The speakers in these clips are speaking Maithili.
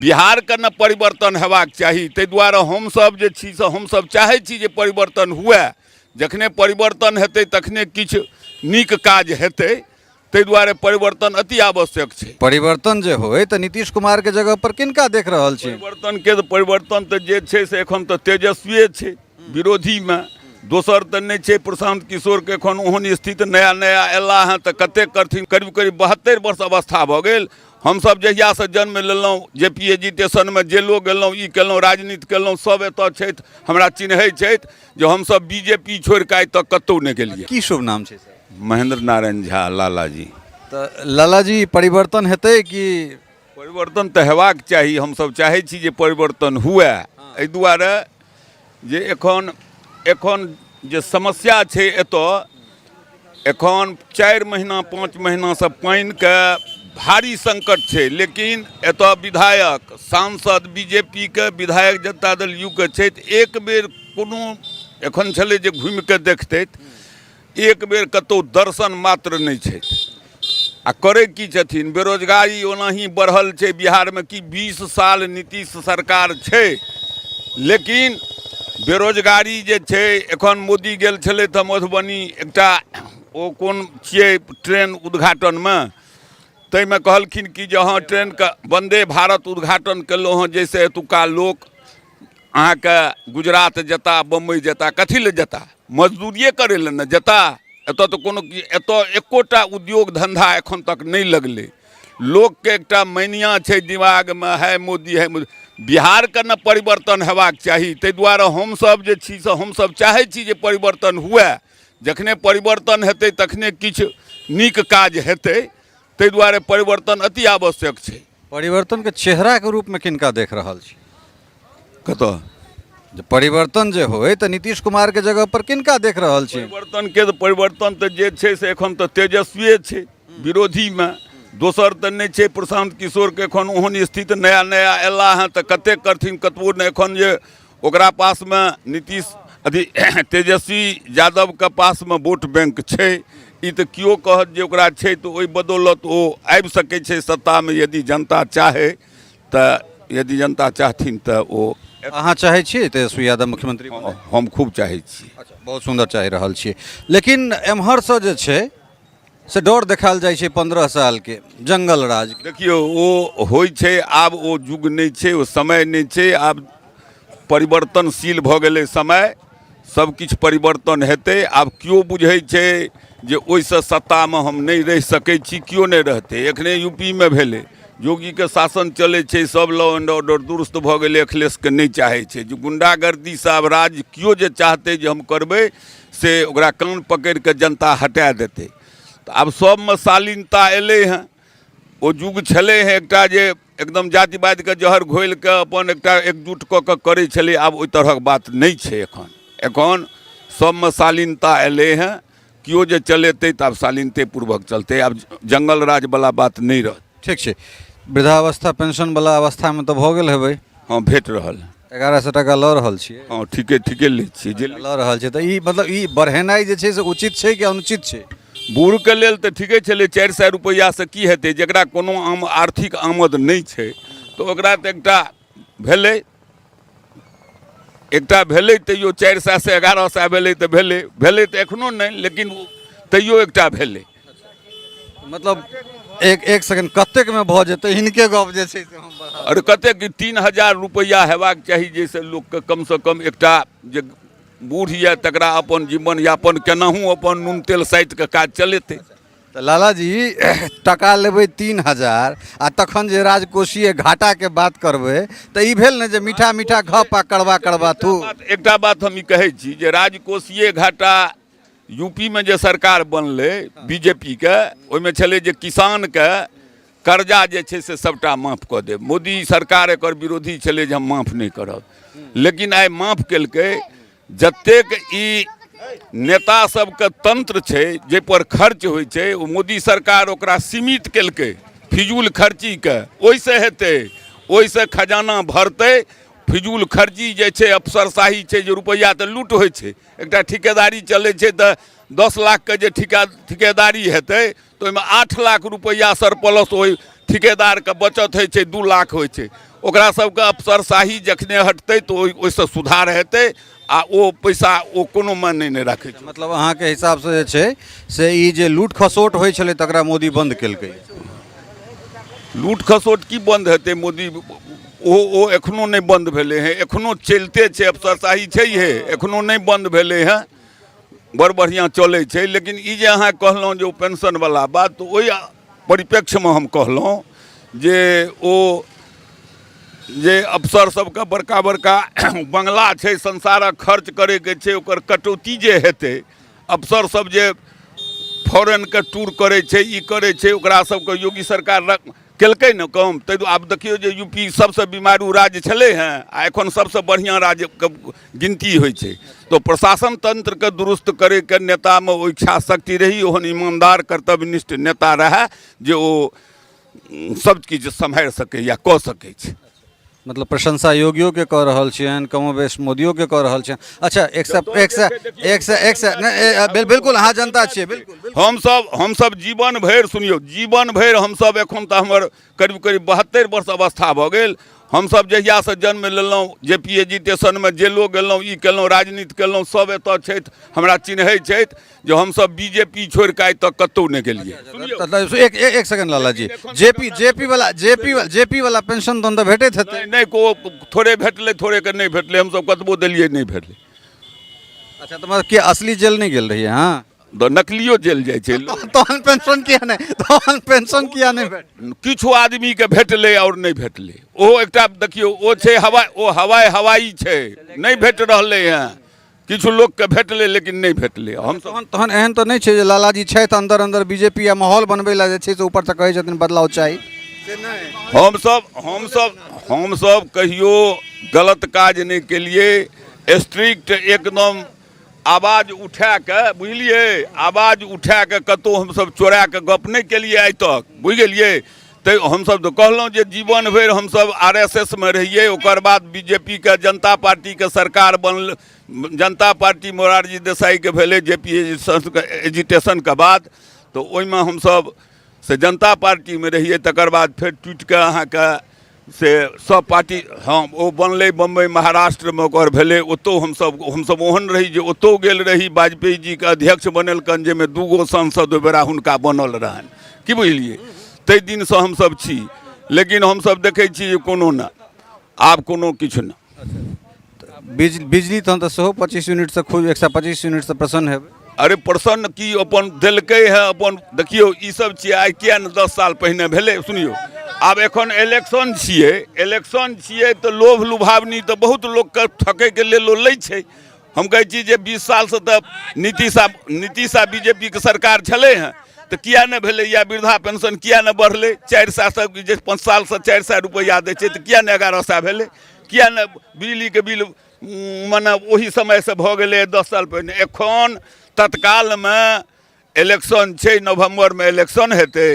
बिहारके ने परिवर्तन हेबाक चाही। ताहि दुआरे हमसभ जे छी से हमसभ चाहै छी जे परिवर्तन हुए। जखने परिवर्तन हेतै तखने किछु नीक काज हेतै। ताहि दुआरे परिवर्तन अति आवश्यक छै। परिवर्तन जे होय तऽ नीतीश कुमार के जगह पर किनका देख रहल छी? परिवर्तनके तऽ परिवर्तन तऽ जे छै से एखन तऽ तेजस्विए छै विरोधीमे, दोसर तऽ नहि छै। प्रशांत किशोरके एखन ओहन स्थिति नया नया अयला हँ तऽ कतेक करथिन। करीब करीब 72 वर्ष अवस्था भऽ गेल। हमसभ जहियासँ जन्म लेलहुँ जे पी एजिटेशनमे जेलो गेलहुँ, ई केलहुँ, राजनीति केलहुँ, सभ एतऽ छथि, हमरा चिन्है छथि जे हमसभ बी जे पी छोड़िकऽ आइ तक कतहु नहि गेलियै। की शुभ नाम छै सर? महेंद्र नारायण झा लालाजी। तऽ लालाजी, परिवर्तन हेतै कि? परिवर्तन तऽ हेबाक चाही। हमसभ चाहै छी जे परिवर्तन हुए, एहि दुआरे जे एखन एखन जे समस्या छै एतऽ, एखन 4 महीना 5 महीनासँ पानिके भारी संकट छै, लेकिन एतऽ विधायक सांसद बी जे पी के विधायक जनता दल यू के छथि, एक बेर कोनो एखन छलै जे घुमिके देखतथि, एक बेर कतहु दर्शन मात्र नहि छथि। आ करै की छथिन? बेरोजगारी ओनाही बढ़ल छै बिहारमे। कि 20 साल नीतीश सरकार छै, लेकिन बेरोजगारी जे छै, एखन मोदी गेल छलै तऽ मधुबनी एकटा ओ कोन छियै ट्रेन उद्घाटनमे, ताहिमे कहलखिन कि जे हँ, ट्रेनके वन्दे भारत उद्घाटन केलहुँ हँ, जाहिसँ एतुक्का लोक अहाँके गुजरात जेता, बम्बई जेता। कथी लए जेता? मजदूरिए करै लए ने जेता। एतऽ तऽ कोनो एतऽ एकोटा उद्योग धन्धा एखन तक नहि लगलै। लोकके एकटा मैनिया छै दिमागमे, है मोदी, है मोदी। बिहारके ने परिवर्तन हेबाक चाही। ताहि दुआरे हमसभ जे छी से हमसभ चाहै छी जे परिवर्तन हुए। जखने परिवर्तन हेतै तखने किछु नीक काज हेतै। ताहि दुआरे परिवर्तन अति आवश्यक छै। परिवर्तनके चेहराके रूपमे किनका देख रहल छी? कतऽ? जे परिवर्तन जे होय तऽ नीतीश कुमारके जगह पर किनका देख रहल छी? परिवर्तनके तऽ परिवर्तन तऽ जे छै से एखन तऽ तेजस्विए छै विरोधीमे, दोसर तऽ नहि छै। प्रशांत किशोरके एखन ओहन स्थिति नया नया अयला हँ तऽ कतेक करथिन, कतबो नहि। एखन जे ओकरा पासमे नीतीश अथी तेजस्वी यादवके पासमे वोट बैंक छै, ई तऽ केओ कहत जे ओकरा छै तऽ ओहि बदौलत ओ आबि सकै छै सत्तामे, यदि जनता चाहै तऽ, यदि जनता चाहथिन तऽ ओ। अहाँ चाहै छियै तेजस्वी यादव मुख्यमंत्री बनै? हम खूब चाहै छी। अच्छा, बहुत सुन्दर, चाहि रहल छियै, लेकिन एम्हरसँ जे छै से डर देखायल जाइ छै 15 सालके जंगल राज। देखियौ, ओ होइ छै, आब ओ युग नहि छै, ओ समय नहि छै। आब परिवर्तनशील भऽ गेलै समय, सब किछु परिवर्तन हेतै। आब केओ बुझै छै जे ओहिसँ सत्तामे हम नहि रहि सकै छी, केओ नहि रहतै। एखने यू पी मे भेलै, योगीके शासन चलै छै, सब लॉ एंड ऑर्डर दुरुस्त भऽ गेलै। अखिलेशके नहि चाहै छै जे गुंडागर्दीसँ आब राज केओ जे चाहतै जे हम करबै, से ओकरा कान पकड़ि कऽ जनता हटा देतै। तऽ आब सबमे शालीनता एलै हँ। ओ युग छलै हँ एकटा जे एकदम जातिवादके जहर घोलि कऽ अपन एकटा एकजुट कऽ कऽ करै छलै, आब ओहि तरहक बात नहि छै एखन। एखन सबमे शालीनता एलै हँ। केओ जे चलेतै तऽ आब शालीनते पूर्वक चलतै, आब जंगल राजवला बात नहि रहतै। ठीक छै। वृद्धावस्था पेंशनवला अवस्थामे तऽ भऽ गेल हेबै? हँ, भेट रहल। 1100 टाका लऽ रहल छियै? हँ, ठीके ठीके लै छियै जे लऽ रहल छियै। तऽ ई मतलब ई बढ़ेनाइ जे छै से उचित छै कि अनुचित छै? बूढ़के लेल तऽ ठीके छलै। 400 रुपैआसँ की हेतै? जकरा कोनो आम आर्थिक आमद नहि छै तऽ ओकरा तऽ एकटा भेलै, एकटा भेलै। तैयो 400सँ 1100 भेलै तऽ भेलै, भेलै तऽ एखनो नहि, लेकिन तैयो एकटा भेलै। मतलब एक एक सेकंड, कतेकमे भऽ जेतै? हिनके गप जे छै से हम बढ़ा। अरे कतेक, 3000 रुपैआ हेबाक चाही, जाहिसँ लोकके कमसँ कम एकटा जे बूढ़ यऽ तकरा अपन जीवन यापन केनाहु अपन नून तेल साटि कऽ काज चलेतै। तऽ लालाजी, टका लेबै 3000 आ तखन जे राजकोषीय घाटाके बात करबै तऽ ई भेल ने जे मीठा मीठा गप आ कड़वा कड़वा थू। एकटा बात हम ई कहै छी जे राजकोषीय घाटा, यूपीमे जे सरकार बनलै बीजेपीके, ओहिमे छलै जे किसानके कर्जा जे छै से सभटा माफ कऽ देब। मोदी सरकार एकर विरोधी छलै जे हम माफ नहि करब, लेकिन आइ माफ केलकै। जतेक ई नेता सबके तंत्र छै जाहिपर खर्च होइ छै, ओ मोदी सरकार ओकरा सीमित केलकै फिजूल खर्चीके। ओहिसँ हेतै, ओहिसँ खजाना भरतै। फिजूल खर्ची जे छै, अफसरशाही छै, जे रुपैआ तऽ लूट होइ छै। एकटा ठिकेदारी चलै छै तऽ 10 लाखके जे ठिकेदारी हेतै तऽ ओहिमे 8 लाख रुपैआ सरप्लस ओहि ठिकेदारके बचत होइ छै, 2 लाख होइ छै। ओकरा सबके अफसरशाही जखने हटतै तऽ ओहिसँ सुधार हेतै आ ओ पैसा ओ कोनो मायने नहि राखै छै। मतलब अहाँके हिसाबसँ जे छै से ई जे लूट खसोट होइ छलै तकरा मोदी बन्द केलकै। लूट खसोट की बन्द हेतै मोदी? ओ एखनो नहि बन्द भेलै हँ, एखनो चलिते छै, अफसरशाही छैहे, एखनो नहि बन्द भेलै हँ, बड़ बढ़िआँ चलै छै। लेकिन ई जे अहाँ कहलहुँ जे ओ पेंशनवला बात, तऽ ओहि परिप्रेक्ष्यमे हम कहलहुँ जे ओ जे अफसर सबके बड़का बड़का बंगला छै, संसारक खर्च करैके छै, ओकर कटौती जे हेतै, अफसर सब जे फॉरेनके टूर करै छै, ई करै छै, ओकरा सबके योगी सरकार केलकै ने कम। ताहि दुआरे आब देखियौ जे यूपी सबसँ बीमारू राज्य छलै हँ आ एखन सबसँ बढ़िआँ राज्यके गिनती होइ छै। तऽ प्रशासन तंत्रके दुरुस्त करैके नेतामे ओ इच्छा शक्ति रही, ओहन ईमानदार कर्तव्यनिष्ठ नेता रहए जे ओ सब किछु सम्हारि सकैए, कऽ सकै छै। मतलब प्रशंसा योगियोके कऽ रहल छियनि, कमोबेश मोदियोके कऽ रहल छियनि। अच्छा, एक सए एक सए एक सए एक सए नहि, बिल्कुल अहाँ जनता छियै, बिल्कुल। हमसब जीवन भरि, सुनियौ, जीवन भरि हमसब, एखन तऽ हमर करीब करीब 72 वर्ष अवस्था भऽ गेल। हमसब जहियासँ जन्म लेलहुँ, जे पी एजिटेशनमे जेलो गेलहुँ, ई केलहुँ, राजनीति केलहुँ, सब एतऽ छथि, हमरा चिन्है छथि जे हमसब बी जे पी छोड़ि कऽ आइ तक कतहु नहि गेलियै। एक एक सेकंड लालाजी, जेपी वाला पेंशन तहन तऽ भेटैत हेतै? नहि, को थोड़े भेटलै, थोड़ेके नहि भेटलै। हमसब कतबो देलियै, नहि भेटलै। अच्छा, तऽ मतलब कि असली जेल नहि गेल रहियै अहाँ? तऽ नकलियो जेल जाइ छै। तहन पेंशन किया नहि भेट? किछु आदमीके भेटलै आओर नहि भेटलै। ओहो एकटा देखियौ, ओ छै हवाइ, ओ हवाइ हवाइ छै, नहि भेट रहलै हँ। किछु लोकके भेटलै लेकिन नहि भेटलै। हमसब तहन एहन तऽ नहि छै जे लालाजी छथि अन्दर अन्दर बीजेपी आ माहौल बनबै लए जे छै से ऊपरसँ कहै छथिन बदलाव चाही? हमसब कहियो गलत काज नहि केलियै। स्ट्रिक्ट एकदम आवाज उठा कऽ, बुझलियै, आवाज उठा कऽ कतहु हमसब चोरा कऽ गप नहि केलियै आइ तक, बुझि गेलियै? तऽ हमसब तऽ कहलहुँ जे जीवन भरि हमसब आर एस एस मे रहियै, ओकर बाद बी जे पी के, जनता पार्टीके सरकार बनल, जनता पार्टी मोरारजी देसाईके भेलै जे पी एजिटेशनके बाद, तऽ ओहिमे हमसब से जनता पार्टीमे रहियै। तकर बाद फेर टूटिके अहाँके से सब पार्टी, हँ, ओ बनलै बम्बई महाराष्ट्रमे ओकर भेलै, ओतहु हमसब ओहन रही जे ओतहु गेल रही। वाजपेयी जीके अध्यक्ष बनेलकनि, जाहिमे 2 गो सांसद ओहि बेरा हुनका बनल रहनि, की बुझलियै? ताहि दिनसँ हमसब छी, लेकिन हमसब देखै छी जे कोनो नहि, आब कोनो किछु नहि। बिजली तहन तऽ सेहो 25 यूनिटसँ खूब, 125 यूनिटसँ प्रसन्न हेबै? अरे प्रसन्न की, अपन देलकै हँ अपन। देखियौ, ई सब छियै, आइ किया ने 10 साल पहिने भेलै? सुनियौ, आब एखन इलेक्शन छियै, इलेक्शन छियै तऽ लोभ लुभावनी तऽ बहुत लोकके ठकैके लेल ओ लै छै। हम कहै छी जे 20 सालसँ तऽ नीतीश आ बी जे पी के सरकार छलै हँ, तऽ किया नहि भेलै? या वृद्धा पेंशन किया नहि बढ़लै? 400सँ जे 5 सालसँ 400 रुपैआ दै छै, तऽ किया नहि 1100 भेलै? किया नहि बिजलीके बिल मने ओहि समयसँ भऽ गेलै 10 साल पहिने? एखन तत्कालमे इलेक्शन छै, नवम्बरमे इलेक्शन हेतै,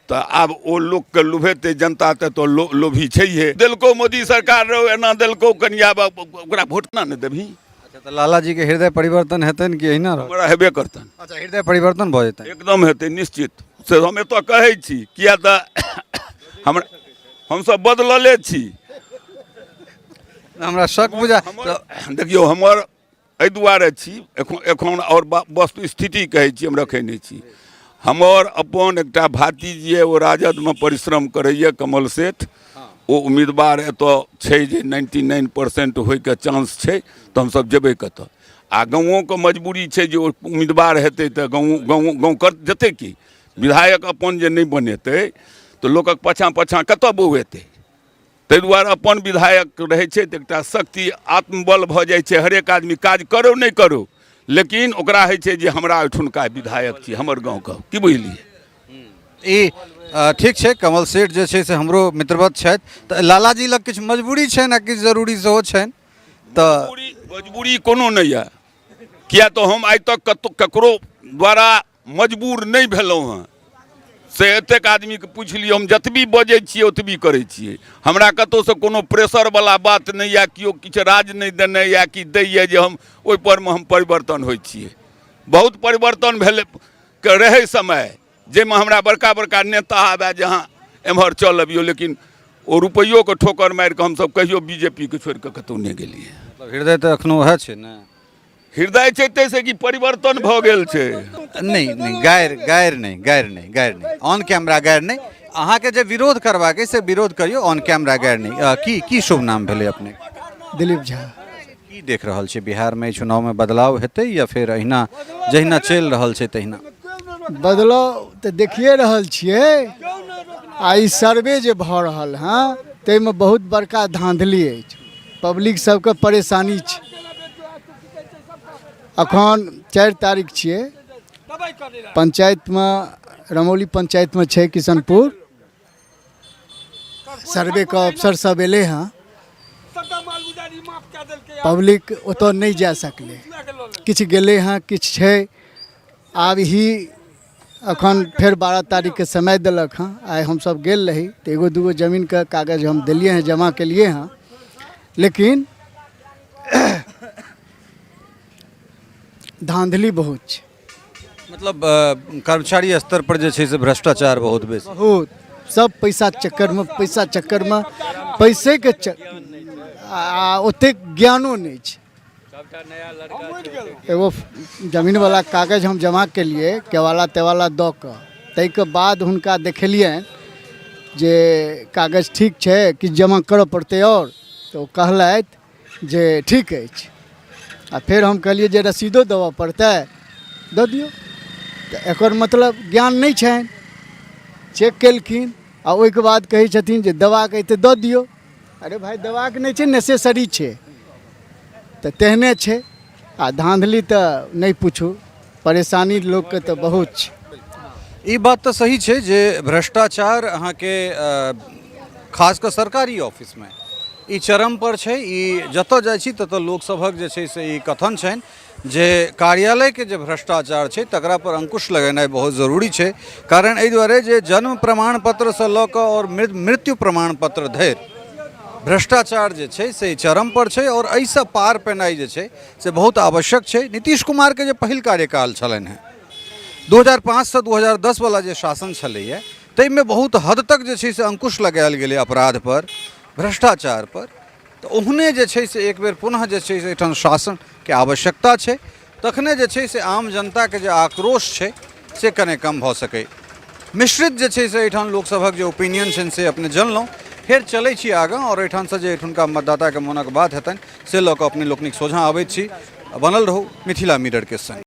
तऽ आब ओ लोकके लुभेतै। जनता तऽ लोभी छैहे। देलकौ मोदी सरकार रौ, एना देलकौ, कनि आब ओकरा वोट ना ने देबही। अच्छा, तऽ लालाजीके हृदय परिवर्तन हेतनि कि एहिना रहत? हमरा हेबे करतनि। अच्छा, हृदय परिवर्तन भऽ जेतनि? एकदम हेतै, निश्चित से हम एतऽ कहै छी, किया तऽ हमरा हमसब बदलले छी। हमरा शक बुझा देखियौ, हमर एहि दुआरे छी एखन आओर वस्तु स्थिति कहै छी, हम रखै नहि छी। हमर अपन एकटा भातिज यऽ, ओ राजदमे परिश्रम करैए, कमल सेठ, ओ उम्मीदवार एतऽ छै जे 99% होइके चांस छै, तऽ हमसब जेबै कतऽ? आ गाँवोके मजबूरी छै जे ओ उम्मीदवार हेतै तऽ गाँव गाँव कर जेतै की? विधायक अपन जे नहि बनेतै तऽ लोकक पाछाँ पाछाँ कतऽ बौएतै? ताहि दुआरे अपन विधायक रहै छै तऽ एकटा शक्ति, आत्मबल भऽ जाइ छै। हरेक आदमी काज करो नहि करो, लेकिन ओकरा होइ छै जे हमरा ओहिठुनका विधायक छी, हमर गाँवके, की बुझलियै? ई ठीक छै, कमल सेठ जे छै से हमरो मित्रवत छथि, तऽ लालाजी लग किछु मजबूरी छनि आ किछु जरूरी सेहो छनि, तऽ मजबूरी कोनो नहि यऽ, किया तऽ हम आइ तक कतहु ककरो द्वारा मजबूर नहि भेलहुँ हँ, से एतेक आदमीके पूछि लियौ। हम जतबी बजै छियै ओतबी करै छियै। हमरा कतहुसँ कोनो प्रेशरवला बात नहि यऽ, केओ किछु राज नहि देने यऽ कि दैए जे हम ओहिपर मे हम परिवर्तन होइ छियै। बहुत परिवर्तन भेलै के रहै समय, जाहिमे हमरा बड़का बड़का नेता आबए जे अहाँ एम्हर चल अबियौ, लेकिन ओ रुपैयोके ठोकर मारि कऽ हमसभ कहियो बीजेपीके छोड़ि कऽ कतहु नहि गेलियै। मतलब हृदय तऽ एखनो उएह छै ने? हृदय छै ताहिसँ कि परिवर्तन भऽ गेल छै। नहि नहि, गारि गारि नहि, गारि नहि, गारि नहि, ऑन कैमरा गारि नहि। अहाँके जे विरोध करबाक अइ से विरोध करियौ, ऑन कैमरा गारि नहि। की की शुभ नाम भेलै अपने? दिलीप झा। की देख रहल छी बिहारमे एहि चुनावमे बदलाव हेतै या फेर अहिना जहिना चलि रहल छै तहिना? बदलाव तऽ देखिए रहल छियै, आ ई सर्वे जे भऽ रहल हँ ताहिमे बहुत बड़का धाँधली अछि, पब्लिक सबके परेशानी छै। अखन 4 तारीख छियै, पंचायतमे रमौली पंचायतमे छै किशनपुर, सर्वेके अफसर सब एलै हँ, पब्लिक ओतऽ नहि जा सकलै, किछु गेलै हँ किछु छै। आब ही अखन फेर 12 तारीखके समय देलक हँ। आइ हमसब गेल रही तऽ एगो दूगो जमीनके कागज हम देलियै हँ, जमा केलियै हँ, लेकिन धाँधली बहुत छै। मतलब कर्मचारी स्तर पर जे छै से भ्रष्टाचार बहुत बेसी? बहुत, सब पैसा चक्करमे, पैसा चक्करमे, पैसेके आ ओतेक ज्ञानो नहि छै। एगो जमीनवला कागज हम जमा केलियै केवाला तेवाला दऽ कऽ, ताहिके बाद हुनका देखेलियनि जे कागज ठीक छै कि जमा करऽ पड़तै आओर, तऽ ओ कहलथि जे ठीक अछि। आ फेर हम कहलियै जे रसीदो देबऽ पड़तै, दऽ दियौ। तऽ एकर मतलब ज्ञान नहि छनि। चेक केलखिन आ ओहिके बाद कहै छथिन जे देबाक अइ तऽ दऽ दियौ। अरे भाय, देबाक नहि छै, नेसेसरी छै, तऽ तेहने छै। आ धाँधली तऽ नहि पूछू, परेशानी लोकके तऽ बहुत छै। ई बात तऽ सही छै जे भ्रष्टाचार अहाँके खास कऽ सरकारी ऑफिसमे ई चरम पर छै। ई जतऽ जाइ छी ततऽ लोकसभक जे छै से ई कथन छनि जे कार्यालयके जे भ्रष्टाचार छै तकरा पर अंकुश लगेनाइ बहुत जरूरी छै। कारण एहि दुआरे जे जन्म प्रमाण पत्रसँ लऽ कऽ आओर मृत्यु प्रमाण पत्र धरि भ्रष्टाचार जे छै से चरम पर छै, आओर एहिसँ पार पेनाइ जे छै से बहुत आवश्यक छै। नीतीश कुमारके जे पहिल कार्यकाल छलनि हेँ 2005सँ 2010 वला जे शासन छलैए ताहिमे बहुत हद तक जे छै से अंकुश लगायल गेलै अपराधपर, भ्रष्टाचारपर। तऽ ओहने जे छै से एक बेर पुनः जे छै से एहिठाम शासनके आवश्यकता छै, तखने जे छै से आम जनताके जे आक्रोश छै से कने कम भऽ सकै। मिश्रित जे छै से एहिठाम लोकसभक जे ओपिनियन छनि से अपने जनलहुँ। फेर चलै छी आगाँ आओर एहिठामसँ जे एहिठुनका मतदाताके मोनक बात हेतनि से लऽ कऽ अपने लोकनिक सोझाँ अबैत छी। बनल रहू मिथिला मिररके सङ्ग।